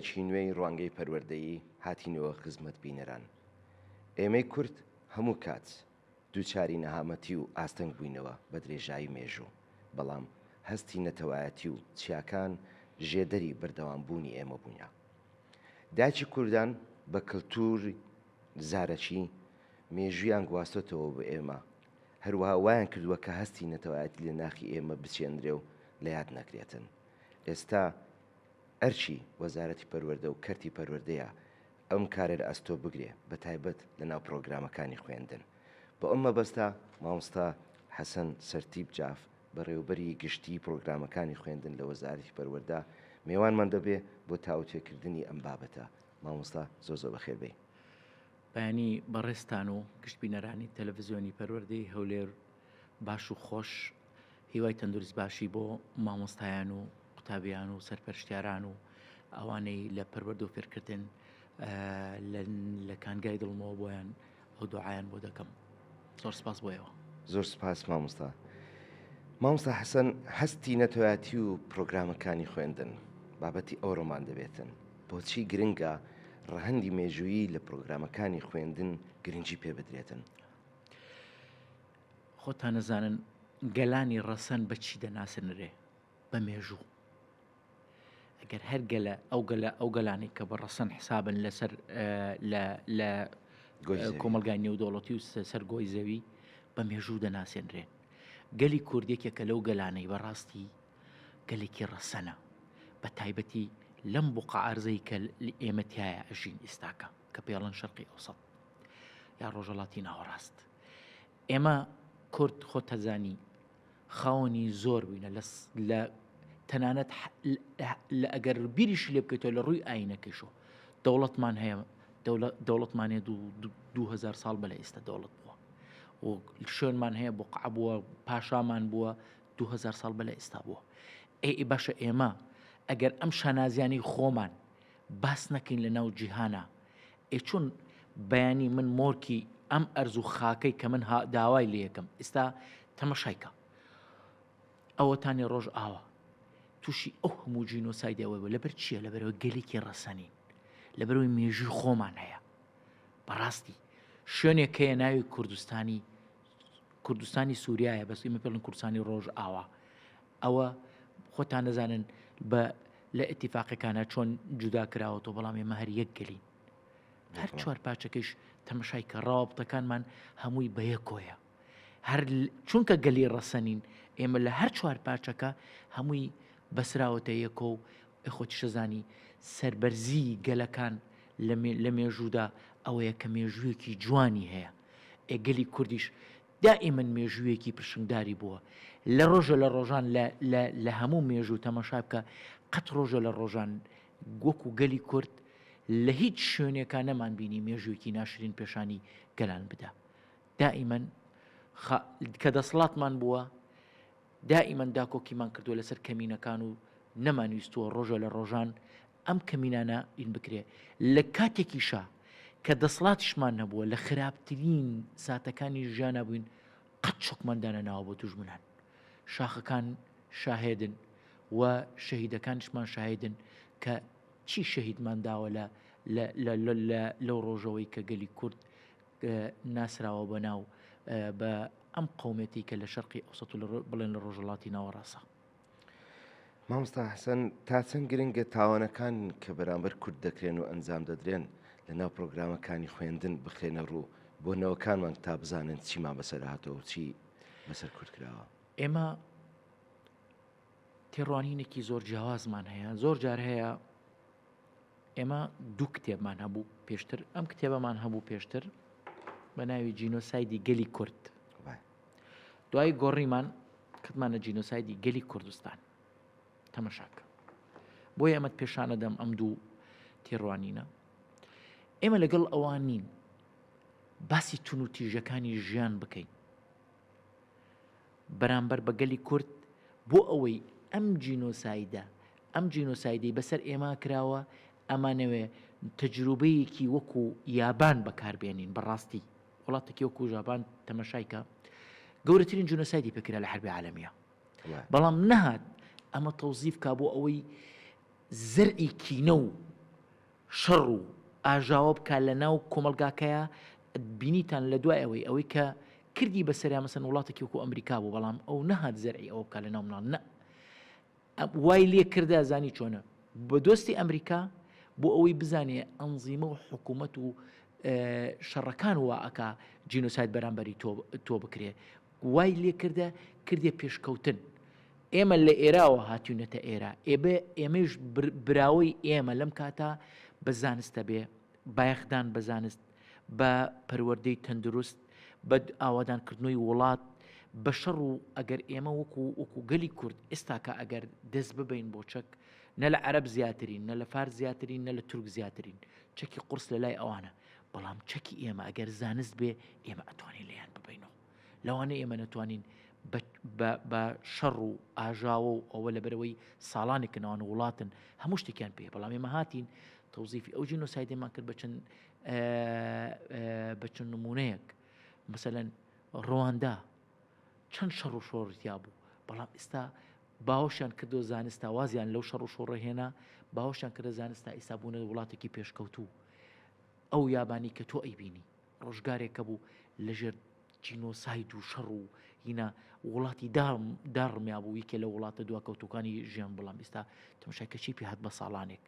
پرۆگرامێکی نوێی ڕوانگەی پەروەردەیی هاتینەوە خزمەت بینەران. ئێمەی کورد هەموو کات دووچاری نەهامەتی و ئاستەنگ بووینەوە بە درێژایی مێژوو، بەڵام هەستی نەتەوایەتی و چیاکان ژێدەری بەردەوام بوونی ئێمە بوونە. دایکی کوردان بە کلتوری زارەکی مێژوویان گواستۆتەوە بۆ ئێمە، هەروەها وایان کردووە کە هەستی نەتەوایەتی لە ناخی ئێمە بچێنرێ و لە یاد نەکرێتن. ئێستا ئەرکی وەزارەتی پەروەردە و کەرتی پەروەردەیە ئەم کارە لە ئەستۆ بگرێ بە تایبەت لە ناو پرۆگرامەکانی خوێندن. بۆ ئەم مەبەستە مامۆستا حەسەن سەرتیپ جاف بەڕێوەبەری گشتیی پرۆگرامەکانی خوێندن لە وەزارەتی پەروەردە مێوانمان دەبێ بۆ تاوتوێکردنی ئەم بابەتە. مامۆستا زۆر زۆر بەخێر بێی. بەیانی بەڕێزتان و گشت بینەرانی تەلەفزیۆنی پەروەردەی هەولێر باش و خۆش هیوای تەندروست باشی بۆ مامۆستایان و قوتابیان و سەرپەرشتیاران و ئەوانەی لە پەروەردە و فێرکردن لە کانگای دڵمەوە بۆیان ئەو دوعایان بۆ دەکەم زۆر سپاس بۆ ئێوە. زۆر سپاس مامۆستا. مامۆستا حەسەن هەستی نەتەوایەتی و پرۆگرامەکانی خوێندن بابەتی ئەوڕۆمان دەبێتن. بۆچی گرنگە ڕەهەندی مێژوویی لە پرۆگرامەکانی خوێندن گرنگی پێ بدرێتن؟ خۆتان ئەزانن گەلانی ڕەسەن بە چی دەناسنرێ؟ بە مێژوو. ئەگەر هەر گەلە ئەو گەلە ئەو گەلانەی کە بە ڕەسەن حسابن لەسەر لە لە کۆمەلگای نێودەوڵەتی و سەر گۆی زەوی بە مێژوو دەناسێنرێن. گەلی کورد یەکێکە لەو گەلانەی بەڕاستی گەلێکی ڕەسەنە بە تایبەتی لەم بوقە ئارزەی کە ئێمە تایە ئەژین ئیستاکە کە پێڵەن شەرقی ئەوسەد یا ڕۆژەڵاتی ناوەڕاست ئێمە کورد خۆتەزانی خاوەنی زۆر بووینە لە تەنانەت لە ئەگەر بیریش لێ بکەیتەوە لە ڕووی ئاینەکەیشەوە دەوڵەتمان هەیە دەوڵەتمان هەیە 2000 ساڵ بە لە ئێستا دەوڵەت بووە و شوێنمان هەیە بقع بووە پاشامان بووە 2000 ساڵ بە لە ئێستا بووە ئێ باشە ئێمە ئەگەر ئەم شانازیانی خۆمان باس نەکەین لە ناو جیهانە ئێ چۆن بەیانی من مۆرکی ئەم ئەرز و خاکەی کە من داوای لێکەم ئێستا تەمەشای کە ئەوەتانی ڕۆژ ئاوا تووشی ئەو هەموو جینۆسایدی ئەوەی بوو لەبەر چییە لەبەرەوە گەلێکی ڕەسەنین لەبەرەوەی مێژووی خۆمان هەیە بەڕاستی شوێنێک هەیە ناوی کوردستانی کوردستانی سووریایە بەس ئمە پێڵن کوردستانی ڕۆژ ئاوا ئەوە خۆتان دەزانن بە لە ئیتیفاقەکانە چۆن جودا کراوەتەوە بەڵام ئێمە هەر یەک گەلین هەر چوار پارچەکەیش تەمەشای کە ڕاوابتەکانمان هەمووی بە یەکۆیە هەر چونکە گەلی ڕەسەنین ئێمە لە هەر چوار پارچەکە هەمووی بەسراوەتە یەکۆ و خۆتیشەزانی سەربەرزی گەلەکان لە مێژوودا ئەوەیە کە مێژوویەکی جوانی هەیە ئێ گەلی کوردیش دائیمەن مێژوویەکی پرشنگداری بووە لە ڕۆژە لە ڕۆژان لە لە لە هەموو مێژوو تەمەشا بکە قەت ڕۆژە لە ڕۆژان وەکو گەلی کورد لە هیچ شوێنێکا نەمان بینی مێژوویەکی ناشرین پێشانی گەلان بدا دائیمەن کە دەسڵاتمان بووە دائیمەن داکۆکیمان کردووە لەسەر کەمینەکان و نەمانویستووە ڕۆژە لە ڕۆژان ئەم کەمینانە ئین بکرێ لە کاتێکیشا کە دەسڵاتیشمان نەبووە لە خراپترین ساتەکانی ژیانا بووین قەت چۆکمان دانەناوە بۆ دوژمنان شاخەکان شاهێدن و شەهیدەکانیشمان شاهیدن کە چی شەهیدمان داوە لە لەو ڕۆژەوەی کە گەلی کورد ناسراوە بە ناو بە ئەم قومێتی کە لە شەرقی ئەوسەت و بڵێن لە ڕۆژهەڵاتی ناوەڕاستە. مامۆستا حەسەن تا چەند گرنگە تاوانەکان کە بەرامبەر کورد دەکرێن و ئەنجام دەدرێن لە ناو پرۆگرامەکانی خوێندن بخرێنە ڕوو بۆ نەوەکانمان تا بزانن چیمان بەسەر هاتەوە و چی بەسەر کورد کراوە؟ ئێمە تێڕوانینێکی زۆر جیاوازمان هەیە زۆر جار هەیە ئێمە دوو کتێبمان هەبوو پێشتر ئەم کتێبەمان هەبوو پێشتر بە ناوی جینۆسایدی گەلی کورد دوای گۆڕیمان کردمانە جینۆسایدی گەلی کوردستان تەمەشاکە بۆیە ئەمەت پێشانەدەم ئەم دوو تێڕوانینە ئێمە لەگەڵ ئەوان نین باسی تون و تیژەکانی ژیان بکەین بەرامبەر بە گەلی کورد بۆ ئەوەی ئەم جینۆسایدە ئەم جینۆسایدەی بەسەر ئێمە کراوە ئەمانەوێ تەجروبەیەکی وەکو یابان بەکاربێنین بەڕاستی وڵاتێکی وەکو ژابان تەمەشای کە گەورەترین جینۆسایدی پێکرا لە حربی عالەمیە بەڵام نەهات ئەمە تەوزیف کا بۆ ئەوەی زەرعی کینە و. شەڕ و ئاژاوە بکا لە ناو کۆمەڵگاکەیا بینیتان لە دوای ئەوەی ئەوەی کە کردی بەسەریا مەسەن وڵاتێکی وەکو ئەمریکا بوو بەڵام ئەو نەهات زەرعی ئەوە بکا لە ناو مناڵ نە وای لێ کردا زانی چۆنە بە دۆستی ئەمریکا بۆ ئەوەی بزانێ ئەنزیمە و حکوومەت و شەڕەکان وا ئەکا جینۆساید بەرامبەری تۆ بکرێ وای لێ کردە کردێ پێشکەوتن ئێمە لە ئێراوە هاتوینەتە ئێرە ئێبێ ئێمەش براوەی ئێمە لەم کاتە بە زانستە بێ بایەخدان بە زانست بە پەروەردەی تەندروست بە ئاوادانکردنەوەی وڵات بە شەڕ و ئەگەر ئێمە وەکو وەکو گەلی کورد ئێستاکە ئەگەر دەست ببین بۆ چەک نە لە عەرەب زیاترین نە لە فارس زیاترین نە لە تورک زیاترین چەکی قورس لە لای ئەوانە بەڵام چەکی ئێمە ئەگەر زانست بێ ئێمە ئەتوانین لێیان ببینەوە لەوانەیە ئێمە نەتوانین بە شەڕ و ئاژاوە و ئەوە لەبەرەوەی ساڵانێکن ئەوان وڵاتن هەموو شتێکیان پێ بەڵام ئێمە هاتین تەوزیفی ئەو جینۆسایدێمان کرد بە چەند بە چەند نمونەیەک مثلەن ڕواندا چەند شەڕ و شۆڕی تیا بوو بەڵام ئێستا باوەشیان کردو زانستا وازیان لەو شەڕ و شۆڕە هێنا باوەشیان کردە زانستا ئیستا بوونە وڵاتێکی پێشکەوتوو ئەو یابانی کە تۆ ئەیبینی ڕۆژگارێک کە بوو لەژێر جینۆساید و شەڕ و هینا وڵاتی داڕمیا بوو یەکێ لە وڵاتە دواکەوتوەکانی ژیان بەڵام ئێستا تەماشای کە چی پێ هات بە ساڵانێک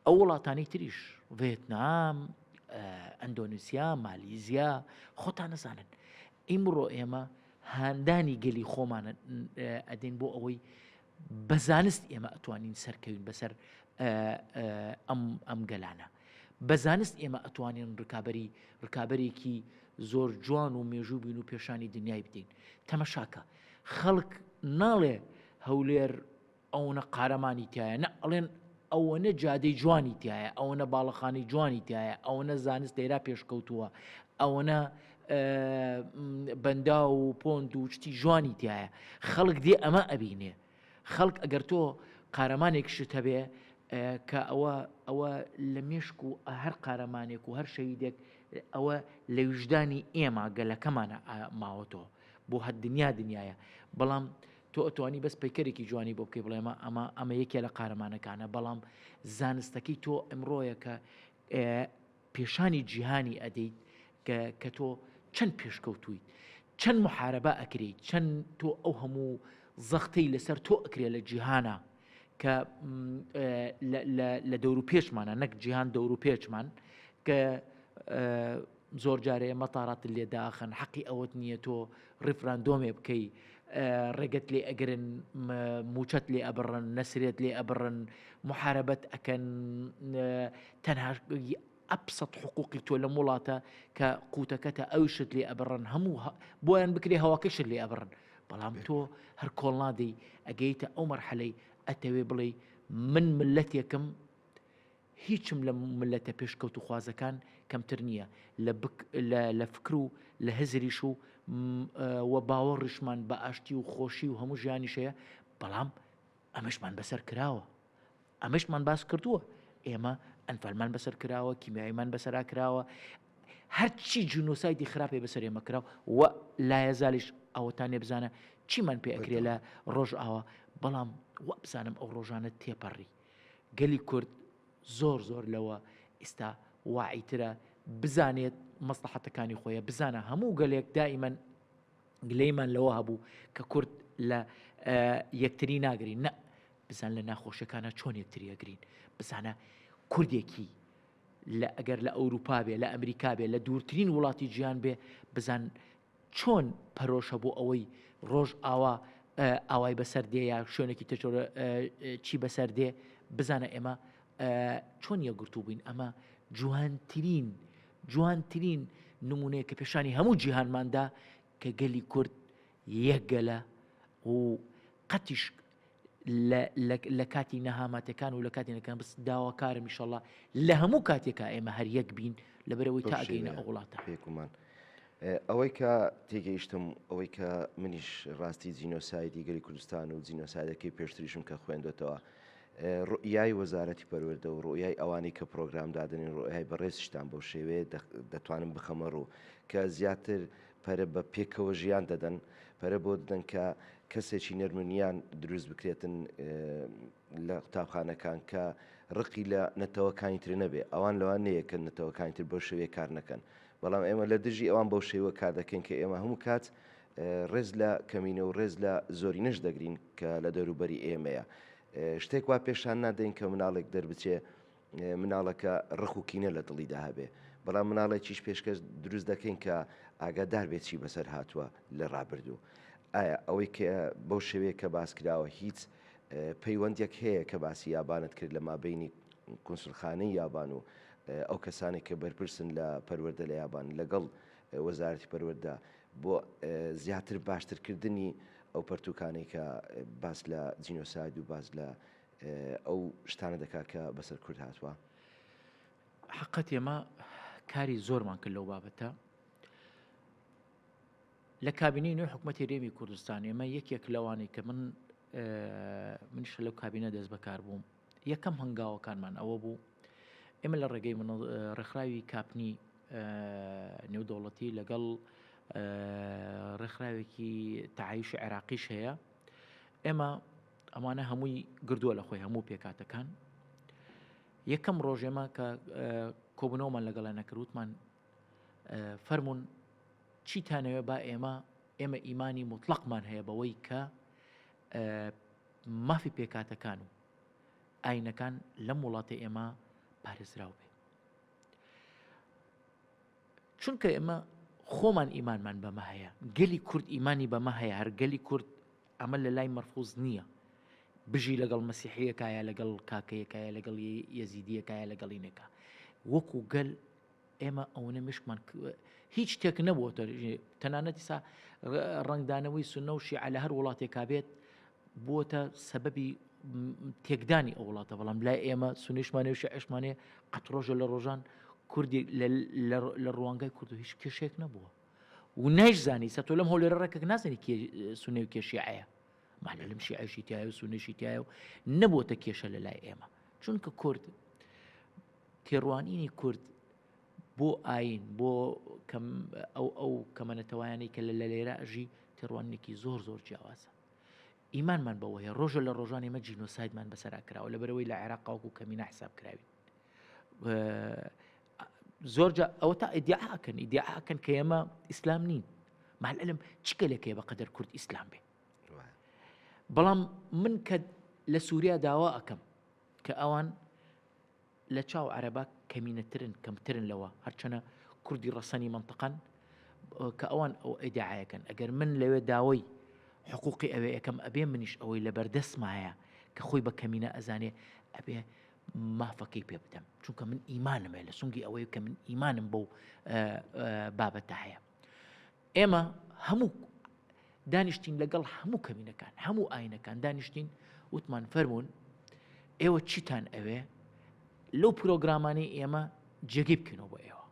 ئەو وڵاتانی تریش ڤێتنام ئەندۆنیسیا مالیزیا خۆتان نەزانن ئیمڕۆ ئێمە هاندانی گەلی خۆمان ئەدەین بۆ ئەوەی بە زانست ئێمە ئەتوانین سەرکەوین بەسەر ئەم ئەم گەلانە بە زانست ئێمە ئەتوانین ڕکابی ڕکابەرێکی زۆر جوان و مێژوو بین و پێشانی دنیای بدەین تەمەشاکە خەڵک ناڵێ هەولێر ئەوەنە قارەمانی تایە نە ئەڵێن ئەوەنە جادەی جوانی تایە ئەوەنە باڵەخانی جوانی تایە ئەوەنە زانست لێرا پێشکەوتووە ئەوەنە بەنداو و پۆند و شتی جوانی تایە خەڵک دێ ئەمە ئەبینێ خەڵک ئەگەر تۆ قارەمانێک شت هەبێ کە ئەوە ئەوە لە مێشک و هەر قارەمانێک و هەر شەیدێک ئەوە لە ویژدانی ئێمە گەلەکەمانە ماوەتەوە بۆ هەر دنیا دنیاە بەڵام تۆ ئەتوانی بەس پەیکەرێکی جوانی بۆ بکەی بڵێمە ئەمە ئەمە یەکێ لە قارەمانەکانە بەڵام زانستەکەی تۆ ئەمڕۆیە کە پێشانی جیهانی ئەدەیت کە کە تۆ چەند پێشکەوتوویت چەند محاربە ئەکریت چەند تۆ ئەو هەموو زەختەی لەسەر تۆ ئەکرێ لە جیهانە کە لە دەور و پێشمانە نەک جیهان دەور و پێچمان کە زۆر جارێ مەتارات لێ داخن حەقی ئەوەت نییە تۆ ڕیفراندۆمێ بکەی ڕێگەت لێ ئەگرن موچەت لێ ئەبڕن نەسرێت لێ ئەبڕن محاربەت ئەکەن تەنها ئەبسەط حقوقی تۆ لەم وڵاتە کە قوتەکەتە ئەوشت لێ ئەبڕن هەموو بۆیان بکرێ هەواکەشت لێ ئەبڕن بەڵام تۆ هەر کۆڵ نادەی ئەگەیتە ئەو مەرحەلەی ئەتەوێ بڵێ من ملەتێکم هیچم لە ملەتە پێشکەوتوخوازەکان کەمتر نییە لە بک لە لە فکر و لە هزریش و و باوەڕیشمان بە ئاشتی و خۆشی و هەموو ژیانیش هەیە بەڵام ئەمەشمان بەسەر کراوە ئەمەشمان باس کردووە ئێمە ئەنفالمان بەسەر کراوە کیمیاییمان بەسەرا کراوە هەرچی جینۆسایدی خراپێ بەسەر ئێمە کراوە و لایەزالیش ئەوەتان لێ بزانە چیمان پێ ئەکرێ لە ڕۆژئاوا بەڵام وابزانم ئەو ڕۆژانە تێپەڕی گەلی کورد زۆر زۆر لەوە ئیستا واعیترە بزانێت مەسڵەحەتەکانی خۆیە بزانە هەموو گەلێک دائیمەن گلەیمان لەوە هەبوو کە کورد لە یەکتری ناگرین نە بزان لە ناخۆشیەکانە چۆن یەکتری ئەگرین بزانە کوردێکی لە ئەگەر لە ئەوروپا بێ لە ئەمریکا بێ لە دوورترین وڵاتی جیان بێ بزان چۆن پەرۆشە بۆ ئەوەی ڕۆژ ئاوا ئاوای بەسەر دێ یا شوێنێکی تر چی بەسەر دێ بزانە ئێمە چۆن یەکگرتوو بووین ئەمە جوانترین جوانترین نمونەیە کە پێشانی هەموو جیهانماندا کە گەلی کورد یەک گەلە و قەتیش لە کاتی نەهامەتەکان و لە کاتی نەکان بس داواکارم ئیشەڵا لە هەموو کاتێکا ئێمە هەر یەک بین لەبەرەوەی تا ئەگەینە ئەو وڵاتە. بێگومان ئەوەی کە تێگەیشتم ئەوەی کە منیش ڕاستی جینۆسایدی گەلی کوردستان و جینۆسایدەکەی پێشتریشم کە خوێندوێتەوە ڕوئیای وەزارەتی پەروەردە و ڕوئیای ئەوانەی کە پرۆگرام دادەنین ڕوئیای بەڕێزیشتان بەو شێوەیە دەتوانم بخەمە ڕوو کە زیاتر پەرە بە پێکەوە ژیان دەدەن، پەرە بۆ دەدەن کە کەسێکی نەرم و نیان دروست بکرێتن لە قوتابخانەکان کە ڕقی لە نەتەوەکانی تر نەبێ، ئەوان لەوانەیە کە نەتەوەکانی تر بەو شێوەیە کار نەکەن، بەڵام ئێمە لە دژی ئەوان بەو شێوە کار دەکەین کە ئێمە هەموو کات ڕێز لە کەمینە و ڕێز لە زۆرینەش دەگرین کە لە دەوروبەری ئێمەیە. شتێک وا پێشان نادەین کە مناڵێک دەربچێ مناڵەکە ڕق و کینە لە دڵیدا هەبێ، بەڵام مناڵێکیش پێشکەش دروست دەکەین کە ئاگادار بێت چی بەسەر هاتووە لە ڕابردوو. ئایا ئەوەی کە بەو شێوەیە کە باس کراوە هیچ پەیوەندیەک هەیە کە باسی یابانت کرد لە مابەینی کونسولخانەی یابان و ئەو کەسانێک کە بەرپرسن لە پەروەردە لە یابان لەگەڵ وەزارەتی پەروەردە بۆ زیاتر باشترکردنی ئەو پەرتوکانەی کە باس لە جینۆساید و باس لە ئەو شتانە دەکات کە بەسەر کورد هاتووە؟ حقەت ئێمە کاری زۆرمان کرد لەو بابەتە لە کابینەی نوێی حکومەتی هەرێمی کوردستان ئێمە یەکێک لەوانەی کە من منیش لەو کابینە دەست بەکار بووم یەکەم هەنگاوەکانمان ئەوە بوو ئێمە لە ڕێگەی ڕێکخراوی کاپنی نێودەوڵەتی لەگەڵ ڕێکخراوێکی تەعایش عێراقیش هەیە ئێمە ئەمانە هەمووی گردووە لە خۆی هەموو پێکاتەکان یەکەم ڕۆژێمە کە کۆبوونەوەمان لەگەڵیان نەکردوتمان فەرمونون چیتانەوێ با ئێمە ئێمە ئیمانی موتڵەقمان هەیە بەوەی کە مافی پێکاتەکان و ئاینەکان لەم وڵاتە ئێمە پارێزراو بێ چونکە ئێمە خۆمان ئیمانمان بەمە هەیە گەلی کورد ئیمانی بەمە هەیە هەر گەلی کورد ئەمە لە لای مەرفوز نییە بژی لەگەڵ مەسیحیەکایە لەگەڵ کاکەیەکایە لەگەڵ یەزیدیەکایە لەگەڵینەکە وەکو گەل ئێمە ئەوەنە مشکمان هیچ شتێک نەبووە تەنانەت ئیسا ڕەنگدانەوەی سنە و شیعە لە هەر وڵاتێکا بێت بووەتە سەبەبی تێکدانی ئەو وڵاتە بەڵام لای ئێمە سونیشمانێ و شیعشمانێ قەت ڕۆژە لە ڕۆژان کوردی لە ڕوانگای کورد و هیچ کێشێک نەبووە و نایشزانی سە تۆ لەم هەولێرە ڕێکێک نازانی کێ سونێ و کێ شیعەیە مالەلم شیعەشی تایە و سونەشی تایە و نەبووەتە کێشە لە لای ئێمە چونکە کورد تێڕوانینی کورد بۆ ئاین بۆ کەم ئەو ئەو کەمەنەتەوایانەی کە لە لێرە ئەژی تێڕوانینێکی زۆر زۆر جیاوازە ئیمانمان بەوە هەیە ڕۆژە لە ڕۆژان ئێمە جینۆسایدمان بەسەرا کراوە لەبەرەوەی لە عێراق وەکو کەمینە حساب کراوین زۆر جا ئەوە تا ئیدعاکەن ئیدعاکەن کە ئێمە ئیسلام نین مع العلم چ گەلێک هەیە بەقەدەر کورد ئیسلام بێ بەڵام من کە لە سووریا داوا ئەەکەم کە ئەوان لە چاو عەرەبا کەمینەترن کەمترن لەوە هەرچەنە کوردی ڕەسەنی مەنتقەن کە ئەوان ئەو ئیدعایەکەن ئەگەر من لەوێ داوای حقوقی ئەوێ یەکەم ئەبێ منیش ئەوەی لە بەردەستمایە کە خۆی بە کەمینە ئەزانێ ئەبێ مافەکەی پێ بدەم چونکە من ئیمانم هەیە لە سونگی ئەوەی کە من ئیمانم بەو بابەتە هەیە ئێمە هەموو دانیشتین لەگەڵ هەموو کەمینەکان هەموو ئاینەکان دانیشتین وتمان فەرمونون ئێوە چیتان ئەوێ لەو پرۆگرامانەی ئێمە جێگەی بکەینەوە بۆ ئێوە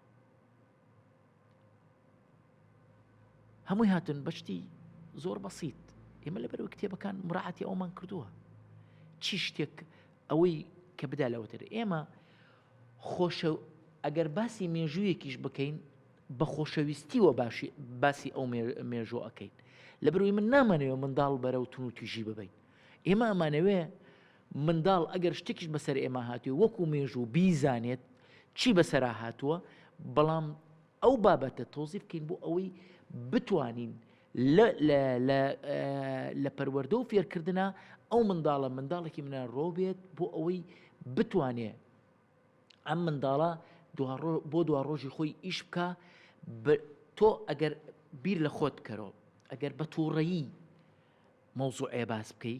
هەمووی هاتن بەشتی زۆر بەسییت ئێمە لەبەرەوە کتێبەکان مراعاتی ئەومان کردووە چی شتێک ئەوەی کە بدا لەوەتر ئێمە خۆشە ئەگەر باسی مێژوویەکیش بکەین بە خۆشەویستیوە باشی باسی ئەو مێژوو ئەکەین لەبەرئەوەی من نامانەوێ منداڵ بەرەو تون و تیژی ببین ئێمە ئەمانەوێ منداڵ ئەگەر شتێکیش بەسەر ئێمە هاتووە وەکو مێژوو بیزانێت چی بەسەرا هاتووە بەڵام ئەو بابەتە تۆزی بکەین بۆ ئەوەی بتوانین لە پەروەردە و فێرکردنا ئەو منداڵە منداڵێکی منە ڕۆ بێت بۆ ئەوەی بتوانێ ئەم منداڵە بۆ دواڕۆژی خۆی ئیش بکە تۆ ئەگەر بیر لە خۆت بکەرەوە ئەگەر بە تووڕەیی مەوزوعێ باس بکەی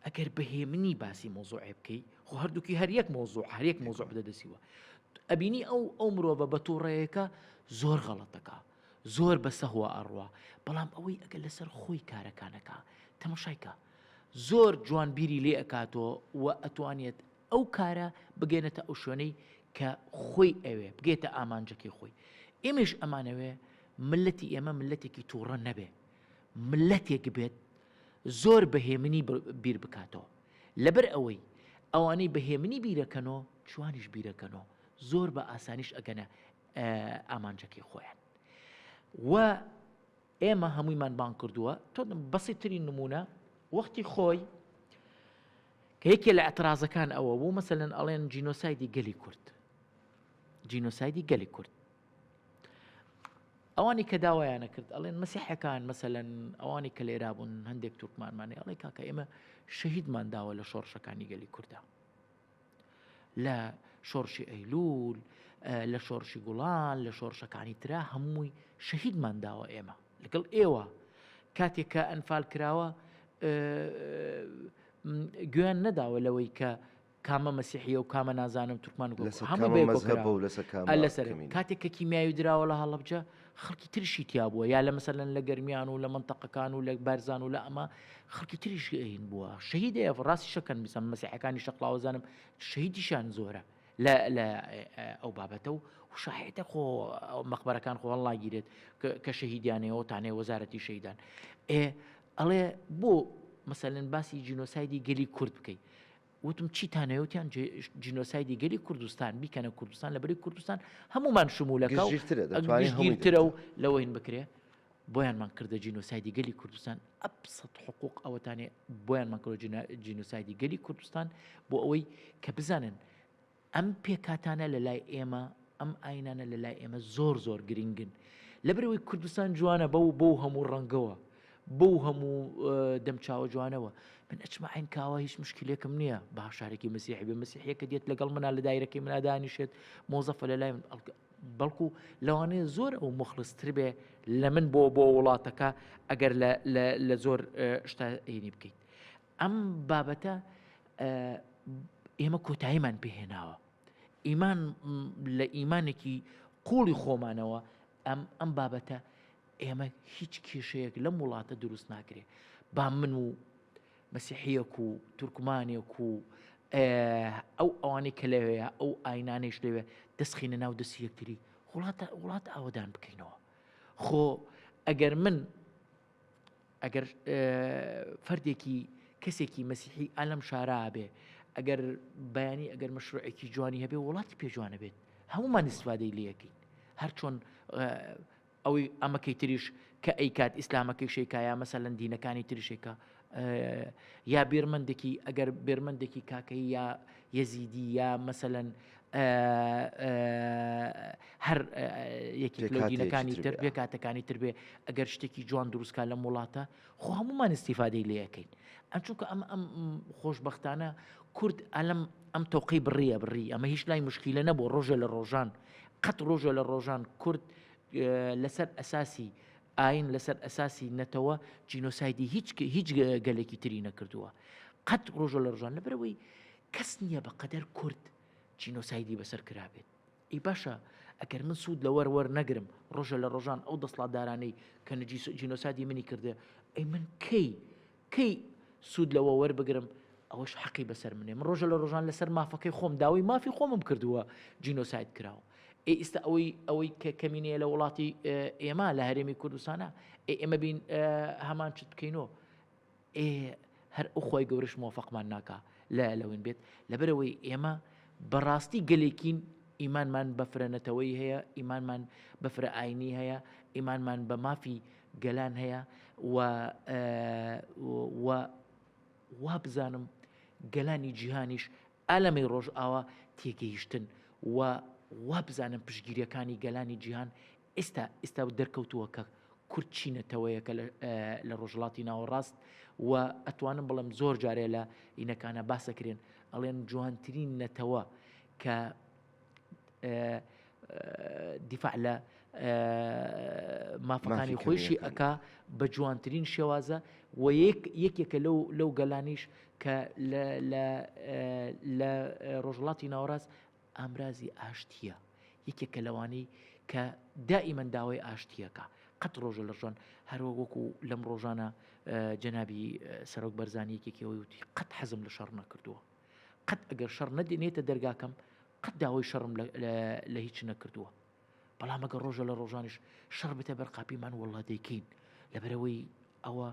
ئەگەر بەهێمنی باسی مەوزوعێ بکەی خۆ هەردووکی هەر یەک مەوزوع هەر یەک مەوزوع بدە دەسیوە ئەبینی ئەو ئەو مرۆڤە بە تووڕەیەکە زۆر غەڵەتەکە زۆر بە سەهوە ئەڕوا بەڵام ئەوەی ئەگەر لەسەر خۆی کارەکانەکە تەمەشایکە زۆر جوان بیری لێ ئەکاتەوە و ئەتوانێت ئەو کارە بگەێنێتە ئەو شوێنەی کە خۆی ئەوێ بگێتە ئامانجەکەی خۆی ئێمەش ئەمانەوێ ملەتی ئێمە ملەتێکی تووڕە نەبێ ملەتێک بێت زۆر بە هێمنی بیر بکاتەوە لەبەر ئەوەی ئەوانەی بە هێمنی بیرەکەنەوە جوانیش بیرەکەنەوە زۆر بە ئاسانیش ئەگەنە ئامانجەکەی خۆیان و ئێمە هەموویمان بانگ کردووە تۆ بەسیترین نمونە وەختی خۆی. کە یەکێ لە ئەترازەکان ئەوە بوو مەسەلەن ئەڵێن جینۆسایدی گەلی کورد جینۆسایدی گەلی کورد ئەوانی کە داوایانە کرد ئەڵێن مەسیحەکان مەسەلەن ئەوانی کە لێرا بوون هەندێک تورکمانمانی ئەڵێ کاکە ئێمە شەهیدمان داوە لە شۆڕشەکانی گەلی کووردا لە شۆڕشی ئەیلول لە شۆڕشی گوڵان لە شۆڕشەکانی ترا هەمووی شەهیدمان داوە ئێمە لەگەڵ ئێوە کاتێک کە ئەنفال کراوە گوێیان نەداوە لەوەی کە کامە مەسیحیە و کامە نازانم تورکمان و هەموو لەسەر کاتێک کە کیمیاوی دراوە لە هەڵەبجە خەڵکی ترشی تیا بووە یا لە مەسەلەن لە گەرمیان و لە منتەقەکان و لە بارزان و لە ئەمە خەڵکی تریش هین بووە شەهیدەیە ڕاستی شەکەن بیسم مەسیحەکانی شەقلاوەزانم شەهیدیشان زۆرە لە لە ئەو بابەتە و شاهێتە خۆ مەقبەرەکان خۆ هەڵناگیرێت کە شەهیدیانەوە تانەیە وەزارەتی شەیدان ئێ ئەڵێ بۆ مەسەلەن باسی جینۆسایدی گەلی کورد بکەیت وتم چیتانەیە وتیان جینۆسایدی گەلی کوردستان بیکەنە کوردستان لە بەری کوردستان هەمومان شمولەکە گشتگیرترە و لەوەین بکرێ بۆیانمان کردە جینۆسایدی گەلی کوردستان ئەبسەت حقوق ئەوەتانێ بۆیانمان کردە جینۆسایدی گەلی کوردستان بۆ ئەوەی کە بزانن ئەم پێکهاتانە لە لای ئێمە، ئەم ئاینانە لە لای ئێمە زۆر زۆر گرنگن. لەبەرئەوەی کوردستان جوانە بەو بەو هەموو ڕەنگەوە، بەو هەموو دەمچاوە جوانەوە. من ئەچمە عین کاوە هیچ مشکلێکم نییە با شارێکی مەسیحی بێ مەسیحیەکە دێت لەگەڵ منا لە دایرەکەی منا دانیشێت مۆزەفە لە لای من بەڵکو لەوانەیە زۆر ئەو مخلستر بێ لە من بۆ بۆ وڵاتەکە ئەگەر لە زۆر شتا هینی بکەیت ئەم بابەتە ئێمە کۆتاییمان پێهێناوە ئیمان لە ئیمانێکی قوڵی خۆمانەوە ئەم ئەم بابەتە ئێمە هیچ کێشەیەک لەم وڵاتە دروست ناکرێ با من و مەسیحیەک و تورکمانێک و ئەو ئەوانەی کە لەوەیە ئەو ئاینانەیش لەوێ دەستخینە ناو دەستی یەکتری وڵاتە وڵات ئاوەدان بکەینەوە خۆ ئەگەر من ئەگەر فەردێکی کەسێکی مەسیحی ئالەم شارا بێ ئەگەر بەیانی ئەگەر مەشروعێکی جوانی هەبێ وڵاتی پێ جوانە بێت هەمومان ئیسفادەی لەکەین هەر چۆن ئەوەی ئەمەکەی تریش کە ئەیکات ئیسلامەکەی شەیکا یا مەسەلەن دینەکانی تریشێکە یا بێرمەندێکی ئەگەر بێرمەندێکی کاکەی یا یەزیدی یا مەسەلەن هەر یەکێک لەو دینەکانی تر پێکاتەکانی تر بێ ئەگەر شتێکی جوان دروستکە لەم وڵاتە خۆ هەمومان استیفادەی لەکەین ئەم چونکە ئەم ئەم خۆشببختانە کورد ئەلم ئەم تۆقی بڕیە بڕی ئەمە هیچ لای مشکیلە نەبوو ڕۆژە لە ڕۆژان قەت ڕۆژە لە ڕۆژان کورد لەسەر ئەساسی ئاین لەسەر ئەساسی نەتەوە جینۆسایدی هیچ هیچ گەلێکی تری نەکردووە قەت ڕۆژە لە ڕۆژان لەبەرەوەی کەس نییە بە قەدەر کورد جینۆسایدی بەسەر کرابێت ئی باشە ئەگەر من سوود لە وەر وەر نەگرم ڕۆژە لە ڕۆژان ئەو دەسڵاتدارانەی کە جینۆسایدی منی کردێ ئەی من کەی کەی سوود لەوە وەربگرم ئەوەش حەقی بەسەر منێ من ڕۆژە لە ڕۆژان لەسەر مافەکەی خۆم داوای مافی خۆمم کردووە جینۆساید کراوە ئێ ئیستا ئەوەی ئەوەی کە کەمینەیە لە وڵاتی ئێمە لە هەرێمی کوردستانە ئێ ئێمە بین هەمان چت بکەینەوە ئێ هەر ئەو خۆی گەورش مۆفقمان ناکا لە لەوین بێت لەبەرەوەی ئێمە بەڕاستی گەلێکین ئیمانمان بە فرە نەتەوەی هەیە ئیمانمان بە فرە ئاینی هەیە ئیمانمان بە مافی گەلان هەیە و و وابزانم گەلانی جیهانیش ئالەمەی ڕۆژئاوا تێگەیشتن و وابزانم پشتگیریەکانی گەلانی جیهان ئێستا ئێستا دەرکەوتووە کە کورد چی نەتەوەیەکە لە ڕۆژهەڵاتی ناوەڕاست و ئەتوانم بڵێم زۆر جارێ لە ئینەکانە باسەکرێن ئەڵێن جوانترین نەتەوە کە دیفاع لە مافەکانی خۆیشی ئەک بە جوانترین شێوازە و یەکێکە لەو لەو گەلانیش کە لە ڕۆژهەڵاتی ناوەڕاست ئامرازی ئاشتیە یەکێکە لەوانەی کە دائیمەن داوای ئاشتیەکە قەت ڕۆژە لە ژۆن هەروە وەکو لەم ڕۆژانە جەنابی سەرۆک بەرزانی یەکێکەوەی وتی قەت حەزم لە شەڕ نەکردووە قەت ئەگەر شەڕ نەدێنێتە دەرگاکەم قەت داوای شەڕم لە هیچ نەکردووە بەڵام ئەگەر ڕۆژە لە ڕۆژانیش شەڕ بێتە بەر قاپیمان وەڵا دەیکەین لەبەرەوەی ئەوە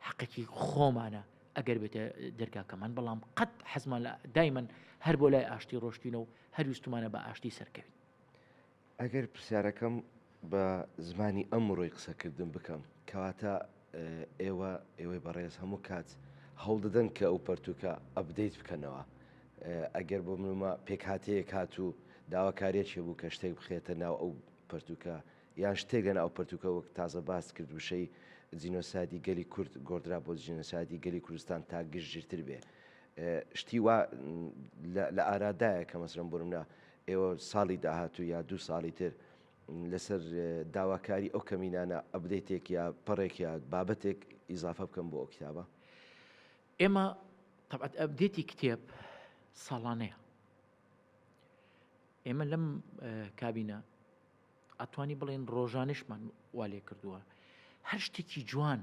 حەقێکی خۆمانە ئەگەر بێتە دەرگاکەمان بەڵام قەت حەزمان لە دایمەن هەر بۆ لای ئاشتی ڕۆشتینە و هەر ویستمانە بە ئاشتی سەرکەوین. ئەگەر پرسیارەکەم بە زمانی ئەمڕۆی قسەکردن بکەم کەواتە ئێوە ئێوەی بەڕێز هەموو کات. هەوڵدەدەن کە ئەو پەرتووکە update بکەنەوە؟ ئەگەر بۆ منمە پێکهاتەیەک هات و داواکاریەک هەبوو کە شتێک بخرێتە ناو ئەو پەرتووکە یان شتێک لەناو ئەو پەرتووکە وەک تازە باست کرد وشەی جینۆسایدی گەلی کورد گۆڕدرا بۆ جینۆسایدی گەلی کوردستان تا گشتگیرتر بێ شتی وا لە ئارادایە کە مەسەلەن بۆ نمونە ئێوە ساڵی داهاتوو یا دوو ساڵی تر لەسەر داواکاری ئەو کەمینانە update ێک یا پەڕێک یا بابەتێک ئیزافە بکەم بۆ ئەو کتابە؟ ئێمە تەبعەت update ی کتێب ساڵانەیە ئێمە لەم کابینە ئەتوانی بڵێن ڕۆژانشمان وا لێ کردووە هەر شتێکی جوان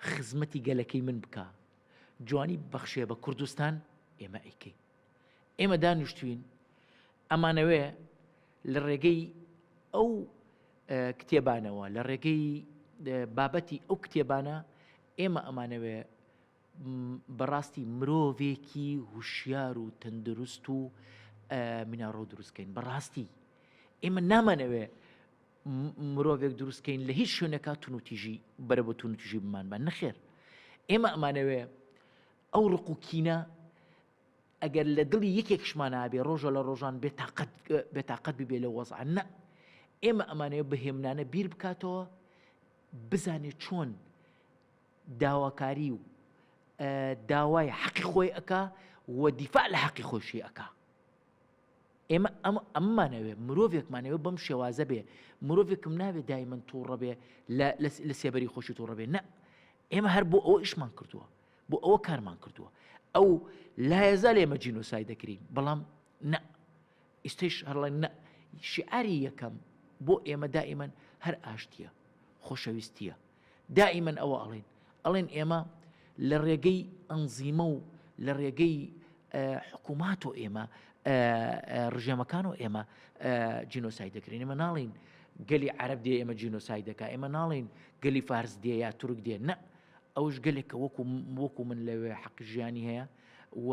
خزمەتی گەلەکەی من بکە جوانی بەخشێ بە کوردستان ئێمە ئەیکەین ئێمە دانیشتوین ئەمانەوێ لە ڕێگەی ئەو کتێبانەوە لە ڕێگەی بابەتی ئەو کتێبانە ئێمە ئەمانەوێ بەڕاستی مرۆڤێکی هوشیار و تەندروست و میناڕۆ دروستکەین بەڕاستی ئێمە نامانەوێ مرۆڤێک دروستکەین لە هیچ شوێنەکە تونوتیژی بەرە بۆ تونوتیژی بمان بە نەخێر ئێمە ئەمانەوێ ئەو ڕق و کینە ئەگەر لە دڵی یەکێکشمانا بێ ڕۆژە لە ڕۆژان بێتاقەت بێتاقەت ببێ لە وەزعە نە ئێمە ئەمانەوێ بە هێمنانە بیر بکاتەوە بزانێ چۆن داواکاری و داوای حەقی خۆی ئەکا و دیفاع لە حەقی خۆشی ئەکا ئێمە ئەم ئەممانەوێ مرۆڤێکمانەوێ بەم شێوازە بێ مرۆڤێکم ناوێ دایمەن تووڕە بێ لە سێبەری خۆشی تووڕە بێ نە ئێمە هەر بۆ ئەوە ئیشمان کردووە بۆ ئەوە کارمان کردووە ئەو لایەزا لە ئێمە جینۆسای دەکرین بەڵام نە ئیستەیش هەرڵێن نە شیعاری یەکەم بۆ ئێمە دائیمەن هەر ئاشتیە خۆشەویستیە دائیمەن ئەوە ئەڵێن ئەڵێن ئێمە لە ڕێگەی ئەنزیمە و لە ڕێگەی حکوومات و ئێمە ڕژێمەکان و ئێمە جینۆسای دەکرێن ئێمە ناڵین گەلی عرب دێ ئێمە جینۆسای دەکا ئێمە ناڵین گەلی فارس دێ یا تورک دێ نە ئەوش گەلێک کە وەکو وەکو من لەوێ حەق ژیانی هەیە و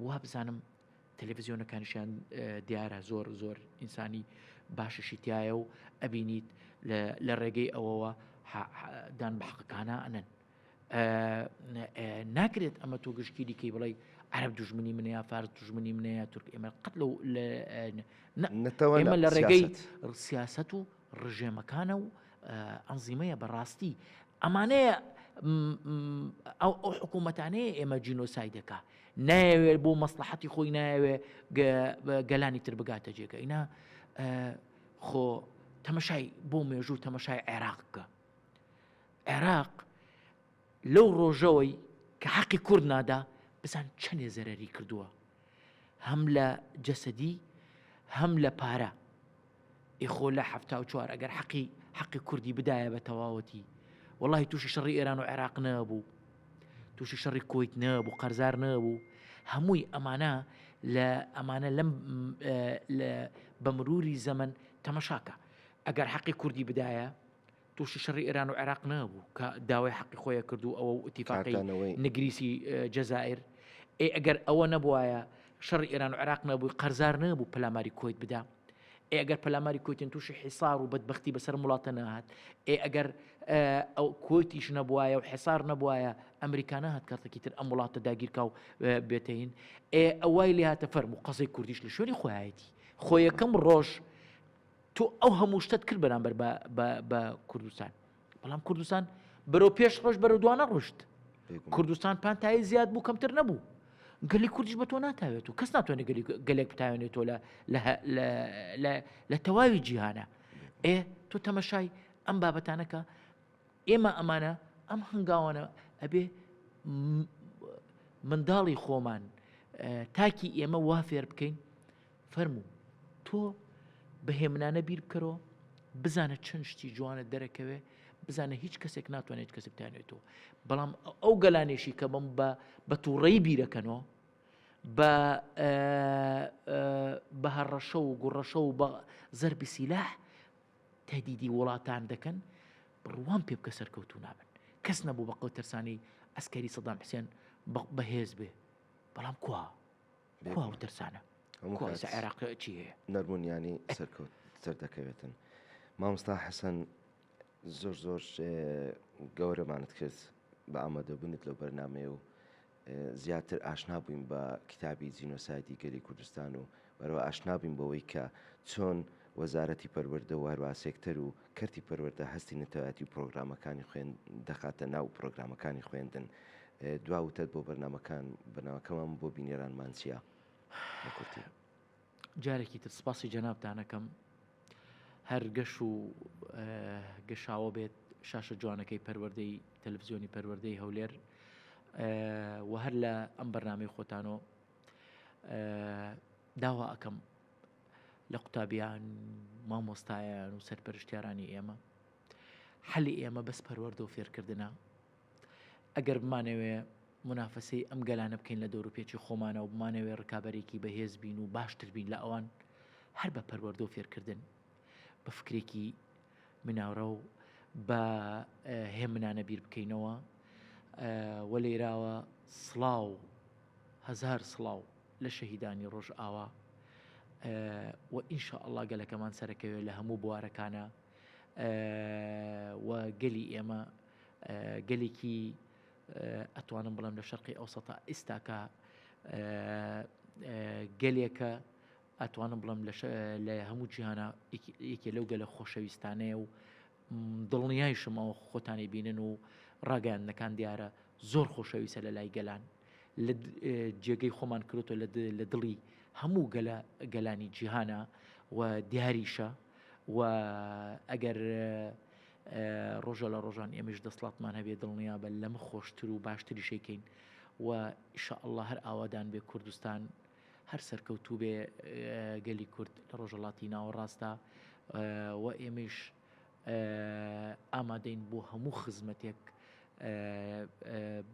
وابزانم تەلەڤزیۆنەکانیشیان دیارە زۆر زۆر ئینسانی باشیشی تایە و ئەبینیت لە ڕێگەی ئەوەوە دان بە حەقەکانە ئەنن ناکرێت ئەمە تۆ گشتی دیکەی بڵێ عرب دوژمنی منە یا فارس دوژمنی منە یا تورک ئێمە قەت لەو ئێمە لە ڕێگەی سیاست و ڕژێمەکانە و ئەنزیمەیە بەڕاستی ئەمانەیە ئەو ئەو حکوومەتانەیە ئێمە جینۆسای دەکا نایەوێت بۆ مەسلحەتی خۆی نایەوێ گەلانی تر بگاتە جێگە ئینا خۆ تەمەشای بۆ مێژوو تەمەشای عێراق بکە عێراق لەو ڕۆژەوەی کە حەقی کورد نادا بزان چەندێ زەرەری کردووە هەم لە جەسەدی هەم لە پارە ئی خۆ لە 74 ئەگەر حەقی حەقی کوردی بدایە بە تەواوەتی وەڵی تووشی شەڕی ئێران و عێراق نەبوو تووشی شەڕی کۆیت نەبوو قەرزار نەبوو هەمووی ئەمانە لە ئەمانە لەم بە مروری زەمن تەمەشاکە ئەگەر حەقی کوردی بدایە تووشی شەڕی ئێران و عێراق نەبوو کە داوای حەقی خۆیە کرد و ئەوە و ئیتیفاقی نگریسی جەزائیر ئێ ئەگەر ئەوە نەبوایە شەڕی ئێران و عێراق نەبووی قەرزار نەبوو پەلاماری کۆیت بدا ئێ ئەگەر پەلاماری کۆیتن تووشی حیسار و بەدبختی بەسەر وڵاتە نەهات ئێ ئەگەر ئەو کۆیتیش نەبوایە و حسار نەبوایە ئەمریکا نەهات کاتێکی تر ئەم وڵاتە داگیرکا و بێتەین ئێ ئەوای لێ هاتە فەرموو قەزەی کوردیش لە شوێنی خۆیەتی خۆ یەکەم ڕۆژ تۆ ئەو هەموو شتت کرد بەرامبەر بە کوردستان بەڵام کوردستان بەرەو پێش ڕۆژ بەرەو دوانە ڕۆشت کوردستان پانتایی زیاد بوو کەمتر نەبوو گەلی کوردیش بە تۆ ناتاوێت و کەس ناتوانێت گەلی گەلێک بتاوێنێت تۆ لە تەواوی جیهانە ئێ تۆ تەمەشای ئەم بابەتانەکە ئێمە ئەمانە ئەم هەنگاوانە ئەبێ منداڵی خۆمان تاکی ئێمە وا فێر بکەین فەرموو تۆ بە هێمنانە بیر بکەرەوە بزانە چەند شتی جوانە دەرەکەوێ بزانە هیچ کەسێک ناتوانێت کەسێک بتانێتەوە بەڵام ئەو گەلانێشی کە بەم بە بە تووڕەی بیرەکەنەوە بە بە هەڕەشە و گوڕەشە و بە زەربی سیلاح تهدیدی وڵاتان دەکەن بڕوام پێ بکە سەرکەوتوو نابن کەس نەبوو بە قەو ترسانی ئەسکەری سەدام حسێن بەهێز بێ بەڵام کوا کوا ئەو ترسانە هەموو کوا ئێستا عێراق چی هەیە؟ نەرمونیانی سەرکەوت سەردەکەوێتن مامۆستا حەسەن زۆر زۆر گەورەمانت کرد. بە ئامادەبوونت لەو بەرنامەیە و زیاتر ئاشنا بووین بە کتابی جینۆسایدی گەلی کوردستان و بەرەوە ئاشنا بووین بەوەی کە چۆن وەزارەتی پەروەردە و هەروەها سێکتەر و کەرتی پەروەردە هەستی نەتەوایەتی و پرۆگرامەکانی خوێن دەخاتە ناو پرۆگرامەکانی خوێندن. دوا وتەت بۆ بەرنامەکان بەرنامەکەمان بۆ بینەرانمان چییە بە کورتی؟ جارێکی تر سپاسی جەنابتان ئەکەم هەر گەش و گەشاوە بێت شاشە جوانەکەی پەروەردەی تەلەفزیۆنی پەروەردەی هەولێر و هەر لە ئەم بەرنامەی خۆتانۆ داوا ئەکەم لە قوتابیان مامۆستایان و سەرپەرشتیارانی ئێمە حەلی ئێمە بەس پەروەردە و فێرکردنە ئەگەر بمانەوێ مونافەسەی ئەم گەلانە بکەین لە دەوروپێچی خۆمانە و بمانەوێ ڕکابەرێکی بەهێز بین و باشتر بین لە ئەوان هەر بە پەروەردە و فێرکردن بە فکرێکی مناورە و بە هێمنانە بیر بکەینەوە و لێراوە سڵاو هەزار سڵاو لە شەهیدانی ڕۆژئاوا و ئینشاءاللە گەلەکەمان سەرەکەوێت لە هەموو بوارەکانە و گەلی ئێمە گەلێکی ئەتوانم بڵێم لە شەرقی ئەوسەتا ئیستاکە گەلێکە ئەتوانم بڵێم لە هەموو جیهانە یەکێ لەو گەلە خۆشەویستانەیە و دڵنیایشم ئەوە خۆتانی بینن و ڕاگەیاندنەکان دیارە زۆر خۆشەویستە لە لای گەلان لە جێگەی خۆمان کرۆتۆ لە دڵی هەموو گەلە گەلانی جیهانە و دیاریشە و ئەگەر ڕۆژە لە ڕۆژان ئێمەش دەسڵاتمان هەبێ دڵنیابە لەمە خۆشتر و باشتریش ئەیکەین و ئیشاءاللە هەر ئاوادان بێ کوردستان هەر سەرکەوتوو بێ گەلی کورد لە ڕۆژەڵاتی ناوەڕاستدا و ئێمەیش ئامادەین بۆ هەموو خزمەتێک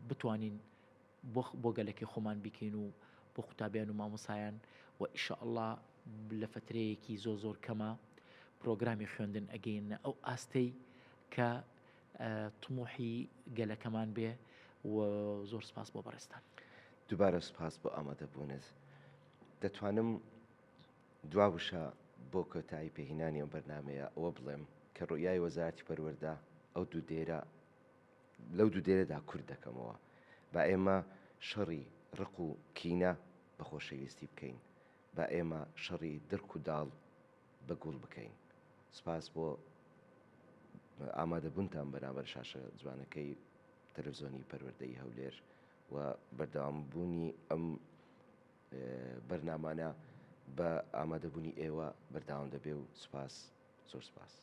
بتوانین بۆ بۆ گەلەکەی خۆمان بیکەین و بۆ قوتابیان و مامۆسایان و ئیشەئەڵا لە فەترەیەکی زۆر زۆر کەمە پرۆگرامی خوێندن ئەگەینە ئەو ئاستەی کە تموحی گەلەکەمان بێ و زۆر سپاس بۆ بەڕێزتان. دووبارە سوپاس بۆ ئامادەبوونت. دەتوانم دوا وشە بۆ کۆتایی پێهینانی ئەم بەرنامەیە ئەوە بڵێم کە ڕوئیای وەزارەتی پەروەردە ئەو دوو دێرە لەو دوو دێرەدا کورت دەکەمەوە. با ئێمە شەڕی ڕق و کینە بە خۆشەویستی بکەین. با ئێمە شەڕی دڕک و داڵ بە گوڵ بکەین. سپاس بۆ ئامادەبوونتان بەرامبەر شاشە جوانەکەی تەلەفزیۆنی پەروەردەی هەولێر و بەردەوامبوونی ئەم بەرنامانە بە ئامادەبوونی ئێوە بەردەوام دەبێ و سپاس زۆر سپاس.